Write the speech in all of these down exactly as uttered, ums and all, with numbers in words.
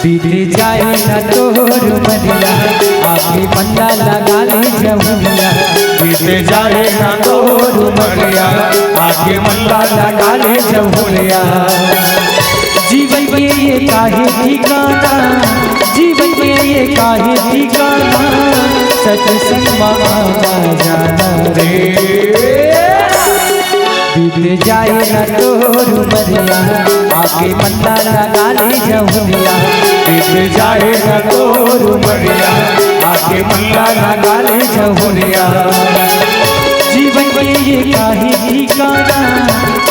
बीत जाए ना तोर उमरिया, आके मन ला लगा ले जहुरिया। बीत जाए ना तोर उमरिया, आके मन ला लगा ले जहुरिया। जीवन के ये काहे ठिकाना, जीवन के ये काहे ठिकाना, सत्संग मा आना जाना रे। बीत जाए ना तोर उमरिया, आके मन ला लगा ले जहुरिया। बीत जाए ना तोर उमरिया, आके मन ला लगा ले जहुरिया। जीवन के ये काहे ठिकाना,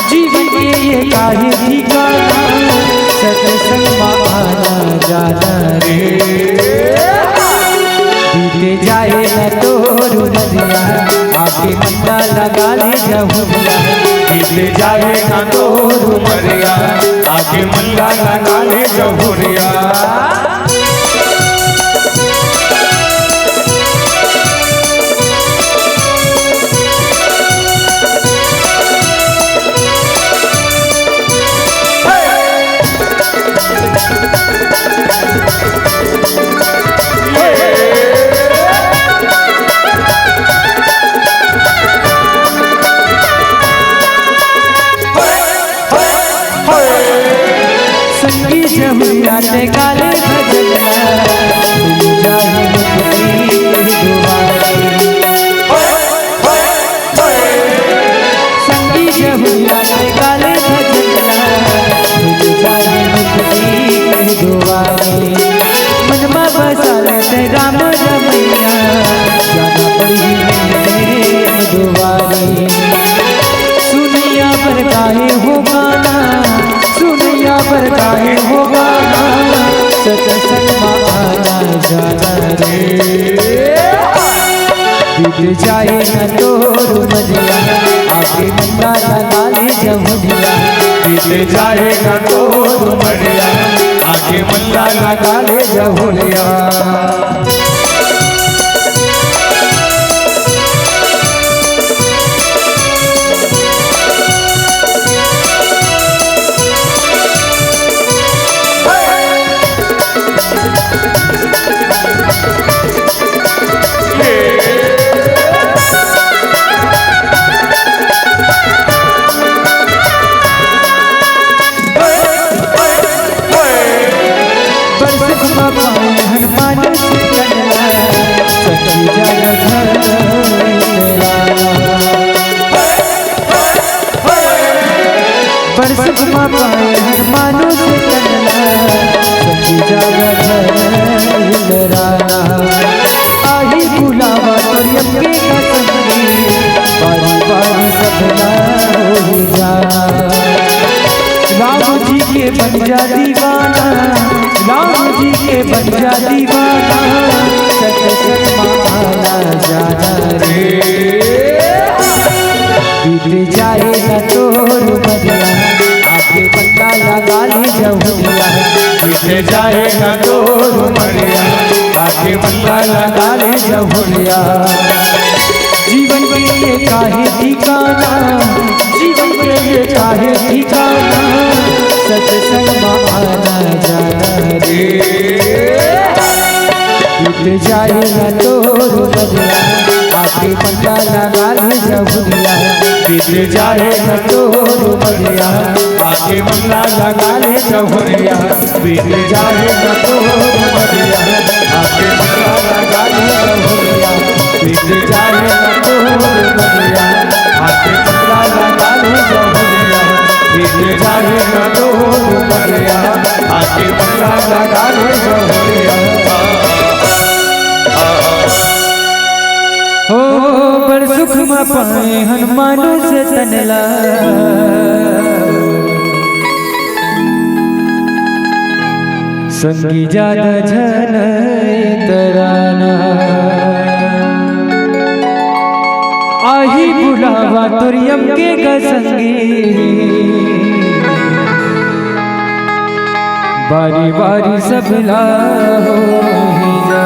जीवन के ये काहे ठिकाना, सत्संग मा आना जाना रे। बीत जाए ना तोर उमरिया, आके मन ला लगा ले जहुरिया। बीत जाए ना तोर उमरिया, आके मन ला लगा ले जहुरिया। संगी जहुरिया ने गाले भजन, जाहि मुक्ति दुआरे। संगी जहुरिया ने गाले भजन, जाहि मुक्ति दुआरे। मन मा बसा ले राम रमैया, जाना पड़ी दुआरे। सुनैया बर गाए हो गाना, सुनैया बर गाए हो गाना, सत्संग मा आना जाना रे। बीत जाए ना तोर उमरिया, आके मन ला लगा ले जहुरिया। बीत जाए ना तोर उमरिया, आके मन ला लगा ले जहुरिया। आही बुलावा तोर अम्बे का संगी, बारी बारी सपना हो जाना। राम जी के बन जा दीवाना, राम जी के बन जा दीवाना, सत्संग मा आना जाना रे। बीत जाए ना तोर उमरिया, आके मन ला लगा ले जहुरिया। बीत जाए ना तोर उमरिया, आके मन ला लगा ले जहुरिया। जीवन के ये काहे ठिकाना, जीवन के ये काहे ठिकाना, सत्संग मा आना जाना रे। बीत जाए ना तोर उमरिया, आके मन ला लगा ले जहुरिया। बीत जाए ना तोर उमरिया, आके मन ला लगा ले जहुरिया। बीत जाए ना तोर उमरिया, आके मन ला लगा ले जहुरिया। बीत जाए ना तोर उमरिया, आके मन ला लगा ले जहुरिया। बीत जाए ना तोर उमरिया, आके मन ला लगा ले जहुरिया। हो बड़ सुख म पाए हन मानुष तन ला, संगी जादा झन इतराना। आही बुलावा तोर अम्बे का संगी, बारी बारी सबला होही जा।